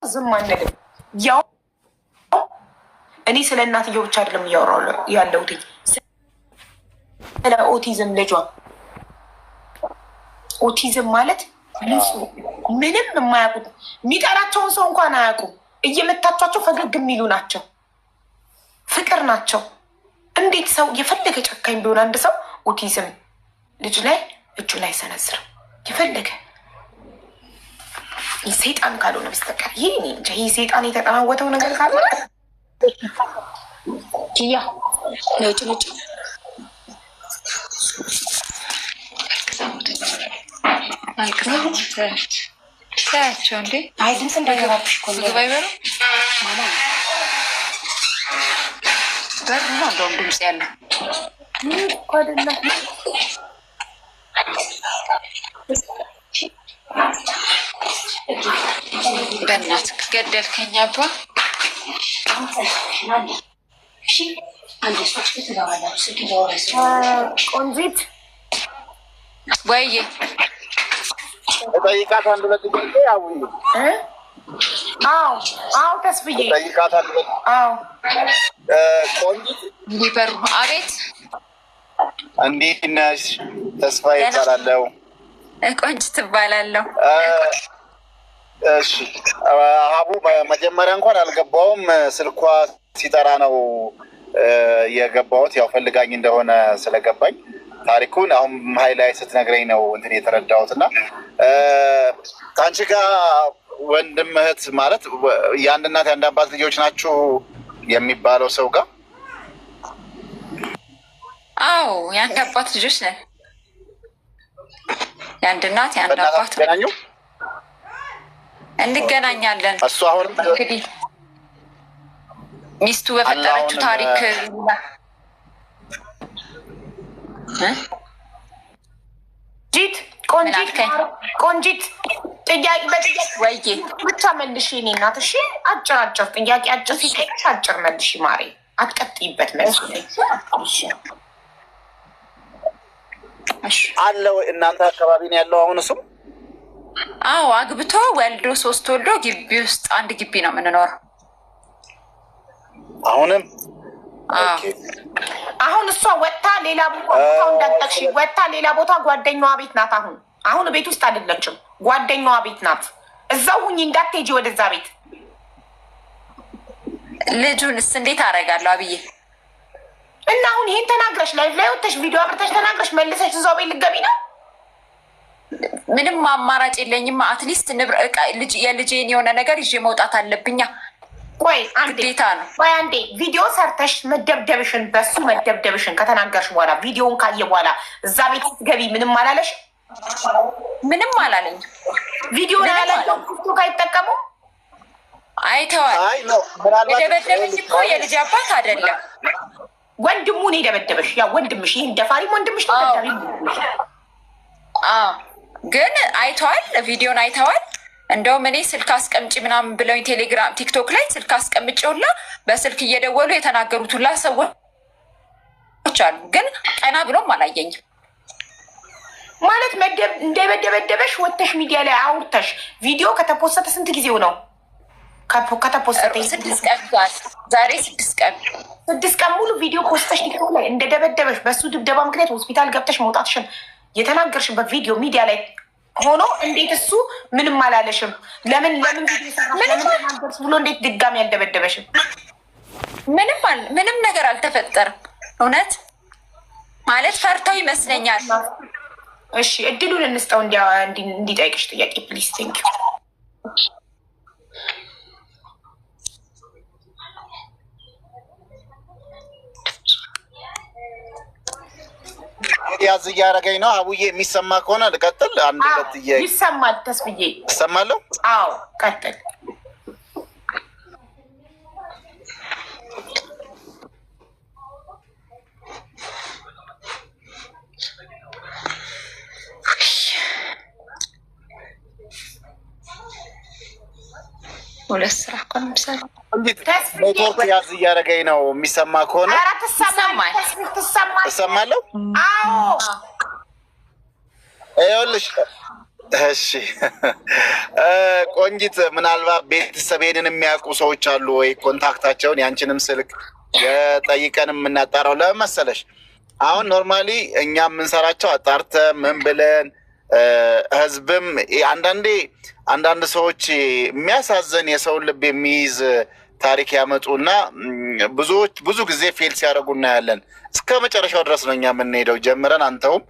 ዝም አንልም። ያው እኔ ስለ እናትየው ብቻ አይደለም እያወራሁ ያለሁት፣ ስለ ኦቲዝም ልጇ። ኦቲዝም ማለት ንጹህ ምንም የማያውቁት፣ የሚጠላቸውን ሰው እንኳን አያውቁም። እየመታቿቸው ፈገግ የሚሉ ናቸው። ፍቅር ናቸው። እንዴት ሰው የፈለገ ጨካኝ ቢሆን አንድ ሰው ኦቲዝም ልጅ ላይ እጁን አይሰነዝርም? የፈለገ ሰይጣን ካልሆነ በስተቀር። ይህ እኔ እንጃ፣ ይህ ሰይጣን የተጠናወተው ነገር ካልሆነ። ኪያ ነጭ ነጭ። አልቅሳ ሞተች። ታያቸው እንዴ! አይ፣ ድምፅ እንዳይገባብሽ እኮ። ምግብ አይበሉ በር ነው እንደውም ድምፅ ያለው። እኮ አይደለም። በእናትህ ገደልከኝ አባ። ቆንጂት። ወይዬ። እጠይቃት አንድ ሁለት ጥያቄ አቡዬ። አዎ ተስፍዬ። እጠይቃት አንድ ሁለት። አዎ። ቆንጂት። እንዲበሩ አቤት። እንዴት ነሽ? ተስፋዬ እባላለሁ። ቆንጂት እባላለሁ። እሺ ሀቡ፣ መጀመሪያ እንኳን አልገባውም። ስልኳ ሲጠራ ነው የገባሁት። ያው ፈልጋኝ እንደሆነ ስለገባኝ ታሪኩን አሁን ሀይ ላይ ስትነግረኝ ነው እንትን የተረዳሁት። እና ከአንቺ ጋር ወንድም እህት ማለት የአንድ እናት የአንድ አባት ልጆች ናችሁ የሚባለው ሰው ጋር? አዎ፣ የአንድ አባት ልጆች ነን። የአንድ እናት የአንድ በእናት አባት ነው። አትገናኙ? እንገናኛለን። እሱ አሁንም እንግዲህ ሚስቱ በፈጠረችው አሁንም ታሪክ እ? ጂት ቆንጂት። አልከኝ? ቆንጂት፣ ጥያቄ በጥያቄ ወይዬ። ብቻ መልሽ የእኔ እናት። እሺ፣ አጭር አጭር ጥያቄ፣ አጭር ሲጠይቅሽ አጭር መልሽ ማሬ፣ አትቀጥይበት መልስ። እሺ። አለ ወይ? እናንተ አካባቢ ነው ያለው አሁን እሱም? አዎ፣ አግብቶ ወልዶ፣ ሶስት ወልዶ ግቢ ውስጥ፣ አንድ ግቢ ነው የምንኖረው። አሁንም? አዎ። Okay። አሁን እሷ ወጥታ ሌላ ቦታ፣ ቦታው እንዳትጠቅሺ፣ ወጥታ ሌላ ቦታ ጓደኛዋ ቤት ናት። አሁን ቤት ውስጥ አይደለችም፣ ጓደኛዋ ቤት ናት። እዛው ሁኚ፣ እንዳትሄጂ ወደዛ ቤት። ልጁንስ እንዴት አደርጋለሁ አብዬ? እና አሁን ይሄን ተናግረሽ፣ live ላይ ወጥተሽ ቪዲዮ አብርተሽ ተናግረሽ መልሰሽ እዛው ቤት ልትገቢ ነው? ምንም አማራጭ የለኝም። At least ልጅ የልጄን የሆነ ነገር ይዤ መውጣት አለብኛ። ቆይ አንዴ። ግዴታ ነው። ቆይ አንዴ፣ ቪዲዮ ሰርተሽ መደብደብሽን፣ በሱ መደብደብሽን ከተናገርሽ በኋላ፣ ቪዲዮውን ካየ በኋላ እዛ ቤት ስትገቢ ምንም አላለሽ? ምንም አላለኝም። ቪዲዮን ምንም አላየው? አላለኝም። ቲክቶክ አይጠቀሙ? አይተዋል። አይ ነው ምናልባት የደበደበኝ እኮ የልጅ አባት አይደለም። ወንድሙን የደበደበሽ ያው ወንድምሽ፣ ይህን ደፋሪም ወንድምሽ ነው፣ ደብዳቤም ወንድምሽ ነው። አዎ፣ ግን አይተዋል፣ ቪዲዮን አይተዋል። እንደውም እኔ ስልክ አስቀምጪ ምናምን ብለውኝ ቴሌግራም፣ ቲክቶክ ላይ ስልክ አስቀምጬ ሁላ በስልክ እየደወሉ የተናገሩት ሁላ ሰዎች አሉ። ግን ቀና ብሎም አላየኝም። ማለት እንደደበደበሽ ወጥተሽ ሚዲያ ላይ አውርተሽ ቪዲዮ ከተፖሰተ ስንት ጊዜው ነው? ከተፖሰተ? 6 ቀን ዛሬ 6 ቀን። 6 ቀን ሙሉ ቪዲዮ ፖስተሽ ቲክቶክ ላይ እንደደበደበሽ፣ በሱ ድብደባ ምክንያት ሆስፒታል ገብተሽ መውጣትሽን የተናገርሽበት ቪዲዮ ሚዲያ ላይ ሆኖ እንዴት እሱ ምንም አላለሽም? ለምን ቪዲዮ ሰራሽ፣ ለምን ተናገርሽ ብሎ እንዴት ድጋሚ አልደበደበሽም? ምንም ነገር አልተፈጠረም። እውነት ማለት ፈርተው ይመስለኛል። እሺ፣ እድሉን እንስጠው እንዲጠይቅሽ ጥያቄ please። Thank you። ያዝ እያደረገኝ ነው አቡዬ። የሚሰማ ከሆነ ልቀጥል። አንድ ሁለት ጥያቄ። ይሰማል ተስፍዬ። ይሰማለሁ። አዎ፣ ቀጥል። ሁለት ስራ እኮ ነው የምሰራው። እንዴት ኔትወርክ ያዝ እያደረገኝ ነው። የሚሰማ ከሆነ ኧረ ትሰማለህ፣ ትሰማለህ። እሰማለሁ። አዎ። ይኸውልሽ እሺ ቆንጂት፣ ምናልባት ቤተሰቤንን የሚያውቁ ሰዎች አሉ ወይ? Contact ኣቸውን ያንቺንም ስልክ የጠይቀን የምናጣራው ለምን መሰለሽ፣ አሁን normally እኛ የምንሰራቸው አጣርተን ምን ብለን ህዝብም አንዳንዴ አንዳንድ ሰዎች የሚያሳዝን የሰውን ልብ የሚይዝ ታሪክ ያመጡና ብዙዎች ብዙ ጊዜ fail ሲያደርጉ እናያለን። እስከ መጨረሻው ድረስ ነው እኛ የምንሄደው። ጀምረን አንተውም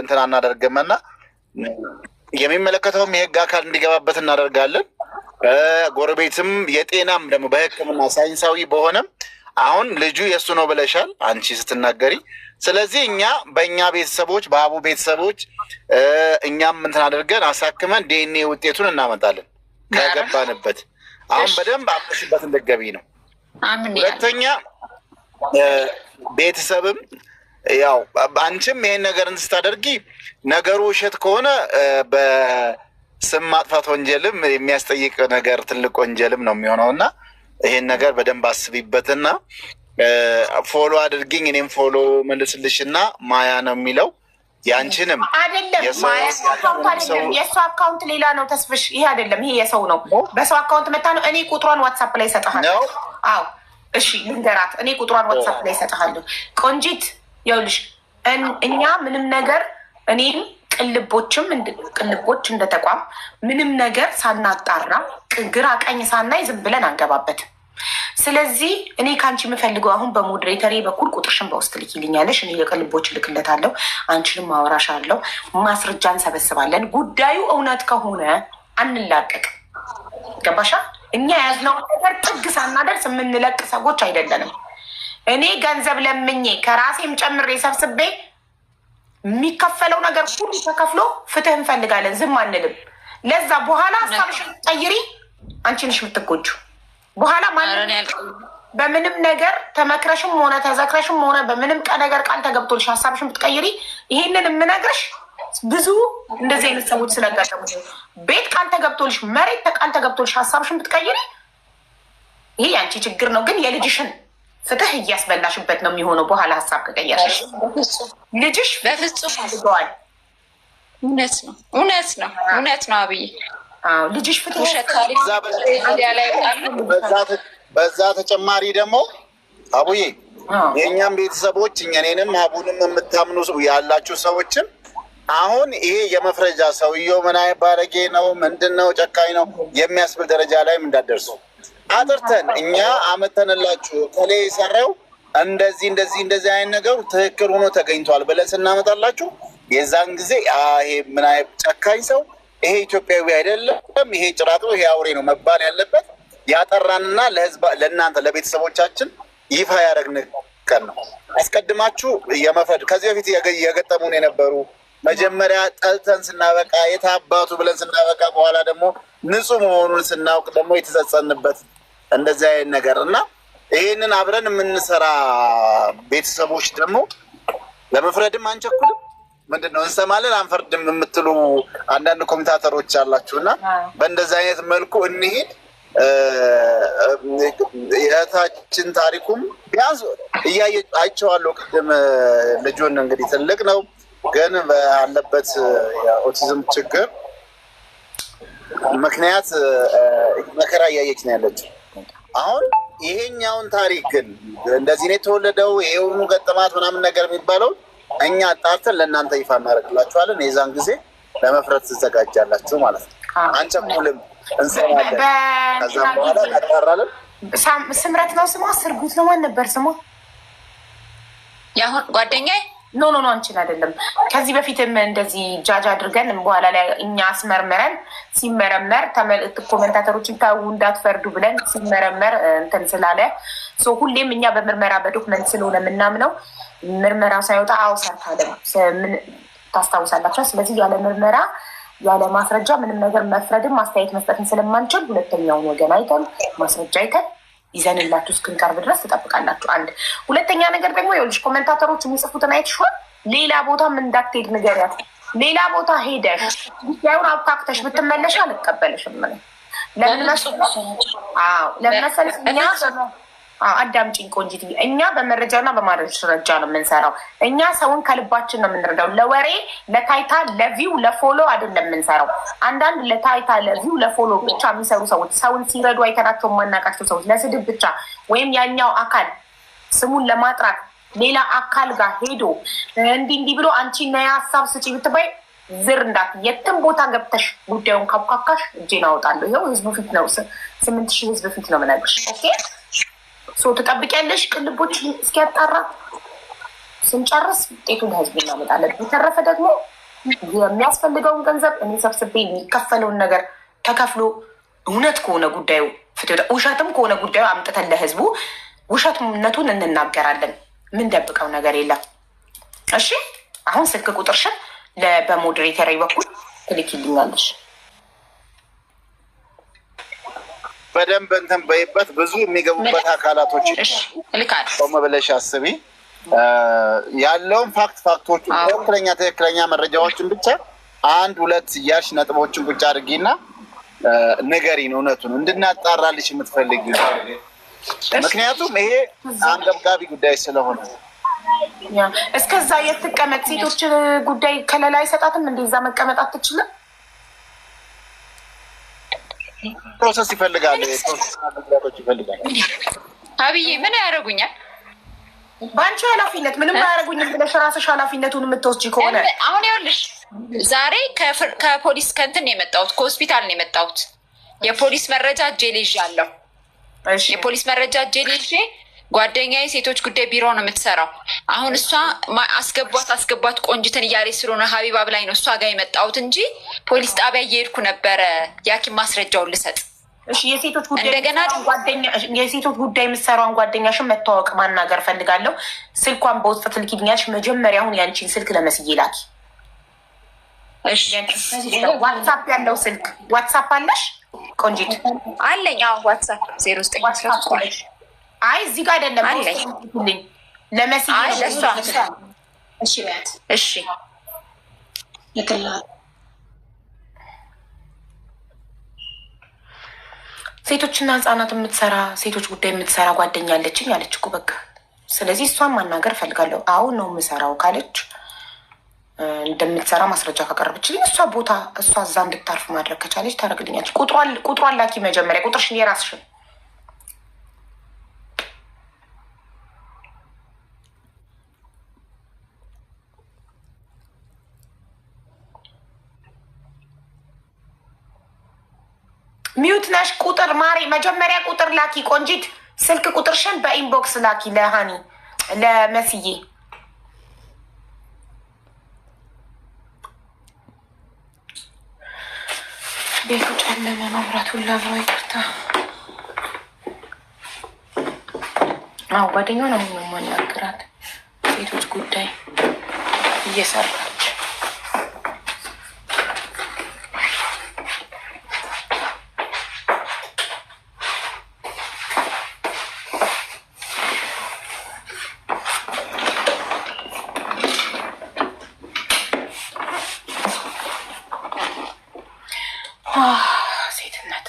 እንትን አናደርግምና የሚመለከተውም የህግ አካል እንዲገባበት እናደርጋለን። ጎረቤትም የጤናም ደግሞ በሕክምና ሳይንሳዊ በሆነም አሁን ልጁ የእሱ ነው ብለሻል አንቺ ስትናገሪ። ስለዚህ እኛ በእኛ ቤተሰቦች በአቡ ቤተሰቦች እኛም እንትን አድርገን አሳክመን ዲኤንኤ ውጤቱን እናመጣለን ከገባንበት። አሁን በደንብ አምነሽበት እንድትገቢ ነው። ሁለተኛ ቤተሰብም ያው አንቺም ይሄን ነገር እንትን ስታደርጊ ነገሩ ውሸት ከሆነ በስም ማጥፋት ወንጀልም የሚያስጠይቅ ነገር ትልቅ ወንጀልም ነው የሚሆነው እና ይሄን ነገር በደንብ አስቢበትና follow አድርጊኝ፣ እኔም follow መልስልሽና ማያ ነው የሚለው ያንቺንም አይደለም account አይደለም፣ የእሱ account ሌላ ነው። ተስፍሽ ይሄ አይደለም፣ ይሄ የሰው ነው። በሰው account መታ ነው። እኔ ቁጥሯን WhatsApp ላይ እሰጥሃለሁ። አዎ እሺ፣ ልንገራት። እኔ ቁጥሯን WhatsApp ላይ እሰጥሃለሁ። ቆንጂት ይኸውልሽ፣ እኛ ምንም ነገር እኔም ቅልቦችም ቅልቦች እንደ ተቋም ምንም ነገር ሳናጣራ ግራ ቀኝ ሳናይ ዝም ብለን አንገባበትም። ስለዚህ እኔ ከአንቺ የምፈልገው አሁን በ moderator ኤ በኩል ቁጥርሽን በውስጥ ልኪልኛለሽ። እኔ የቅልቦች እልክለታለሁ፣ አንቺንም አወራሻለሁ። ማስረጃ እንሰበስባለን። ጉዳዩ እውነት ከሆነ አንላቀቅ። ገባሻ? እኛ የያዝነውን ነገር ጥግ ሳናደርስ የምንለቅ ሰዎች አይደለንም። እኔ ገንዘብ ለምኜ ከራሴም ጨምሬ ሰብስቤ የሚከፈለው ነገር ሁሉ ተከፍሎ ፍትህ እንፈልጋለን። ዝም አንልም። ለዛ በኋላ ሀሳብሽን ቀይሪ፣ አንቺ ነሽ የምትጎጂው። በኋላ ማንም በምንም ነገር ተመክረሽም ሆነ ተዘክረሽም ሆነ በምንም ነገር ቃል ተገብቶልሽ ሀሳብሽን ብትቀይሪ፣ ይሄንን የምነግርሽ ብዙ እንደዚህ አይነት ሰዎች ስለጋጠሙ፣ ቤት ቃል ተገብቶልሽ፣ መሬት ቃል ተገብቶልሽ ሀሳብሽን ብትቀይሪ ይሄ የአንቺ ችግር ነው። ግን የልጅሽን ፍትህ እያስበላሽበት ነው የሚሆነው። በኋላ ሀሳብ ከቀየርሽ ልጅሽ በፍጹም ፈልገዋል። እውነት ነው፣ እውነት ነው፣ እውነት ነው አብዬ። ልጅሽ ፍትህ ውሸት ታሪክ ሚዲያ ላይ በዛ ተጨማሪ ደግሞ አቡዬ የእኛም ቤተሰቦች እኔንም አቡንም የምታምኑ ያላችሁ ሰዎችም አሁን ይሄ የመፍረጃ ሰውየው ምን አይነት ባለጌ ነው፣ ምንድን ነው፣ ጨካኝ ነው የሚያስብል ደረጃ ላይም እንዳደርሱ አጥርተን እኛ አመተንላችሁ ከሌ የሰራው እንደዚህ እንደዚህ እንደዚህ አይነት ነገሩ ትክክል ሆኖ ተገኝቷል ብለን ስናመጣላችሁ የዛን ጊዜ ይሄ ምን አይነት ጨካኝ ሰው፣ ይሄ ኢትዮጵያዊ አይደለም፣ ይሄ ጭራጥ ነው፣ ይሄ አውሬ ነው መባል ያለበት ያጠራንና ለህዝብ ለእናንተ ለቤተሰቦቻችን ይፋ ያደረግን ቀን ነው። አስቀድማችሁ የመፍረድ ከዚህ በፊት የገጠሙን የነበሩ መጀመሪያ ጠልተን ስናበቃ የታባቱ ብለን ስናበቃ በኋላ ደግሞ ንጹህ መሆኑን ስናውቅ ደግሞ የተጸጸንበት እንደዚህ አይነት ነገር እና ይህንን አብረን የምንሰራ ቤተሰቦች ደግሞ ለመፍረድም አንቸኩልም። ምንድን ነው እንሰማለን አንፈርድም የምትሉ አንዳንድ commentator ኦች አላችሁ እና በእንደዚህ አይነት መልኩ እንሂድ። የእህታችን ታሪኩም ቢያንስ እያየ አይቼዋለሁ። ቅድም ልጁን እንግዲህ ትልቅ ነው ግን ባለበት የኦቲዝም ችግር ምክንያት መከራ እያየች ነው ያለችው። አሁን ይሄኛውን ታሪክ ግን እንደዚህ ነው የተወለደው ይሄውኑ ገጠማት ምናምን ነገር የሚባለው እኛ አጣርተን ለእናንተ ይፋ እናደርግላችኋለን። የዛን ጊዜ ለመፍረድ ትዘጋጃላችሁ ማለት ነው። አንቸኩልም፣ እንሰማለን። ከዛም በኋላ እናጣራለን። ስምረት ነው ስሟ፣ ስርጉት ነው ማን ነበር ስሟ? የአሁን ጓደኛዬ No, no, no፣ አንቺን አይደለም። ከዚህ በፊትም እንደዚህ ጃጅ አድርገን በኋላ ላይ እኛ አስመርምረን ሲመረመር commentator ኦችን ተው እንዳትፈርዱ ብለን ሲመረመር እንትን ስላለ ሁሌም እኛ በምርመራ በ document ስለሆነ የምናምነው ምርመራ ሳይወጣ አዎ ሰርታለም ታስታውሳላችሁ። ስለዚህ ያለ ምርመራ ያለ ማስረጃ ምንም ነገር መፍረድም ማስተያየት መስጠትን ስለማንችል ሁለተኛውን ወገን አይተን ማስረጃ አይተን ይዘንላችሁ እስክንቀርብ ድረስ ትጠብቃላችሁ። አንድ ሁለተኛ ነገር ደግሞ ይኸውልሽ commentator ኦች የሚጽፉትን አይተሽዋል። ሌላ ቦታም እንዳትሄድ ንገሪያት። ሌላ ቦታ ሄደሽ ጉዳዩን አብካክተሽ ብትመለሽ አልቀበልሽም። ለምን መሰለሽ እኛ አዳምጪኝ ቆንጂት፣ እኛ በመረጃና በማስረጃ ነው የምንሰራው። እኛ ሰውን ከልባችን ነው የምንረዳው። ለወሬ፣ ለታይታ፣ ለ view፣ ለ follow አይደለም የምንሰራው። አንዳንድ ለታይታ፣ ለ view፣ ለ follow ብቻ የሚሰሩ ሰዎች፣ ሰውን ሲረዱ አይተናቸው የማናውቃቸው ሰዎች ለስድብ ብቻ ወይም ያኛው አካል ስሙን ለማጥራት ሌላ አካል ጋር ሄዶ እንዲህ እንዲህ ብሎ አንቺ ና ሀሳብ ስጪ ብትባይ ዝር እንዳት የትም ቦታ ገብተሽ ጉዳዩን ካቡካካሽ እጄን አወጣለሁ። ይኸው ህዝቡ ፊት ነው፣ 8,000 ህዝብ ፊት ነው የምነግርሽ። Okay, so ትጠብቂያለሽ ቅልቦች እስኪያጣራ፣ ስንጨርስ ውጤቱን ለህዝቡ እናመጣለን። በተረፈ ደግሞ የሚያስፈልገውን ገንዘብ እኔ ሰብስቤ የሚከፈለውን ነገር ተከፍሎ እውነት ከሆነ ጉዳዩ ፍትህ፣ ውሸትም ከሆነ ጉዳዩ አምጥተን ለህዝቡ ውሸትነቱን እንናገራለን። ምን ደብቀው ነገር የለም። እሺ፣ አሁን ስልክ ቁጥርሽን በ moderator በኩል ትልኪልኛለሽ። በደንብ እንትን በይበት። ብዙ የሚገቡበት አካላቶች እልካለሁ። ቆም ብለሽ አስቢ። ያለውን fact ኦቹ ትክክለኛ ትክክለኛ መረጃዎችን ብቻ አንድ ሁለት እያልሽ ነጥቦችን ቁጭ አድርጊና ንገሪን፣ እውነቱን እንድናጣራልሽ የምትፈልጊ፣ ምክንያቱም ይሄ አንገብጋቢ ጉዳይ ስለሆነ። እስከዛ የት ትቀመጥ? ሴቶች ጉዳይ ከለላ አይሰጣትም? እንደዛ መቀመጥ አትችልም? Process ይፈልጋል፣ ይፈልጋል። አብዬ ምን ያደርጉኛል? በአንቺ ኃላፊነት ምንም አያደርጉኝም ብለሽ ራስሽ ኃላፊነቱን የምትወስጂ ከሆነ አሁን ይኸውልሽ ዛሬ ከፖሊስ ከእንትን ነው የመጣሁት፣ ከሆስፒታል ነው የመጣሁት። የፖሊስ መረጃ እጄ ላይ ይዣለሁ። የፖሊስ መረጃ እጄ ላይ ይዤ፣ ጓደኛዬ ሴቶች ጉዳይ ቢሮ ነው የምትሰራው። አሁን እሷ አስገቧት አስገቧት ቆንጅትን እያለች ስለሆነ ሀቢባ ብላኝ ነው እሷ ጋር የመጣሁት እንጂ ፖሊስ ጣቢያ እየሄድኩ ነበረ የሐኪም ማስረጃውን ልሰጥ። እሺ፣ የሴቶች ጉዳይ እንደገና ጓደኛ የሴቶች ጉዳይ የምትሰራውን ጓደኛሽን መተዋወቅ ማናገር ፈልጋለሁ። ስልኳን በውስጥ ትልኪልኛለሽ። መጀመሪያ አሁን ያንቺን ስልክ ለመስዬ ላኪ። እሺ። WhatsApp ያለው ስልክ፣ WhatsApp አለሽ ቆንጂት? አለኝ። አዎ፣ WhatsApp 0913 አይ፣ እዚህ ጋር አይደለም። አለኝ። በውስጥ ለመስዬ። አይ፣ ለእሷ። እሺ በያት። እሺ። ልክልሃል። ሴቶችና ህጻናት የምትሰራ፣ ሴቶች ጉዳይ የምትሰራ ጓደኛ አለችኝ አለች እኮ፣ በቃ። ስለዚህ እሷን ማናገር እፈልጋለሁ። አዎ ነው የምሰራው ካለች፣ እንደምትሰራ ማስረጃ ካቀረበችልኝ፣ እሷ ቦታ እሷ እዛ እንድታርፍ ማድረግ ከቻለች ታደርግልኛለች። ቁጥሯን ላኪ መጀመሪያ፣ ቁጥርሽን የራስሽን። Mute ነሽ። ቁጥር ማሬ፣ መጀመሪያ ቁጥር ላኪ ቆንጂት። ስልክ ቁጥርሽን በ inbox ላኪ ለሃኒ፣ ለመስዬ። ቤቱ ጨለመ፣ መብራቱን ላብራ፣ ይቅርታ። አዎ፣ ጓደኛዋ ነው የማናግራት፣ ሴቶች ጉዳይ እየሰራች። ሴትነት።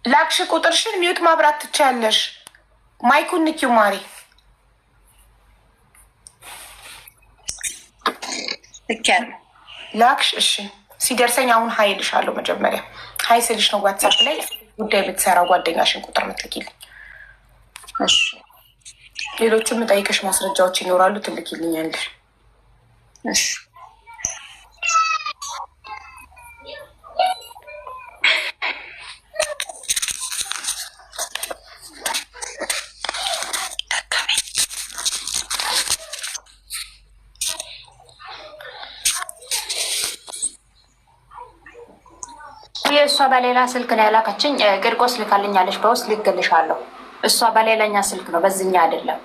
ላክሽ ቁጥርሽን፣ mute ማብራት ትችያለሽ። Mic ኡን ንኪው ማሪ። ልኬያለሁ። ላክሽ? እሺ፣ ሲደርሰኝ አሁን hi እልሻለሁ። መጀመሪያ hi ስልሽ ነው WhatsApp ላይ ጉዳይ የምትሰራው ጓደኛሽን ቁጥር ምትልኪልኝ። እሺ። ሌሎቹም የምጠይቅሽ ማስረጃዎች ይኖራሉ፣ ትልኪልኛለሽ። እሺ። እሷ በሌላ ስልክ ነው ያላከችኝ። ቂርቆስ ልካልኛለች፣ በውስጥ ልክልሻለሁ። እሷ በሌላኛ ስልክ ነው፣ በዚህኛ አይደለም።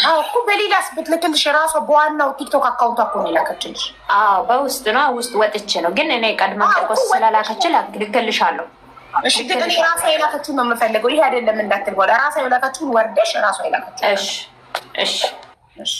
አዎ እኮ በሌላስ ብትልክልሽ ራሷ በዋናው ቲክቶክ account ቷ እኮ ነው የላከችልሽ። አዎ በውስጥ ነው፣ ውስጥ ወጥቼ ነው። ግን እኔ ቀድማ ቂርቆስ ስላላከች ልክልሻለሁ። እሺ ግን እኔ ራሷ የላከችውን ነው የምፈልገው። ይሄ አይደለም እንዳትል በኋላ ራሷ የላከችውን ወርደሽ ራሷ የላከችውን። እሺ እሺ። እሺ።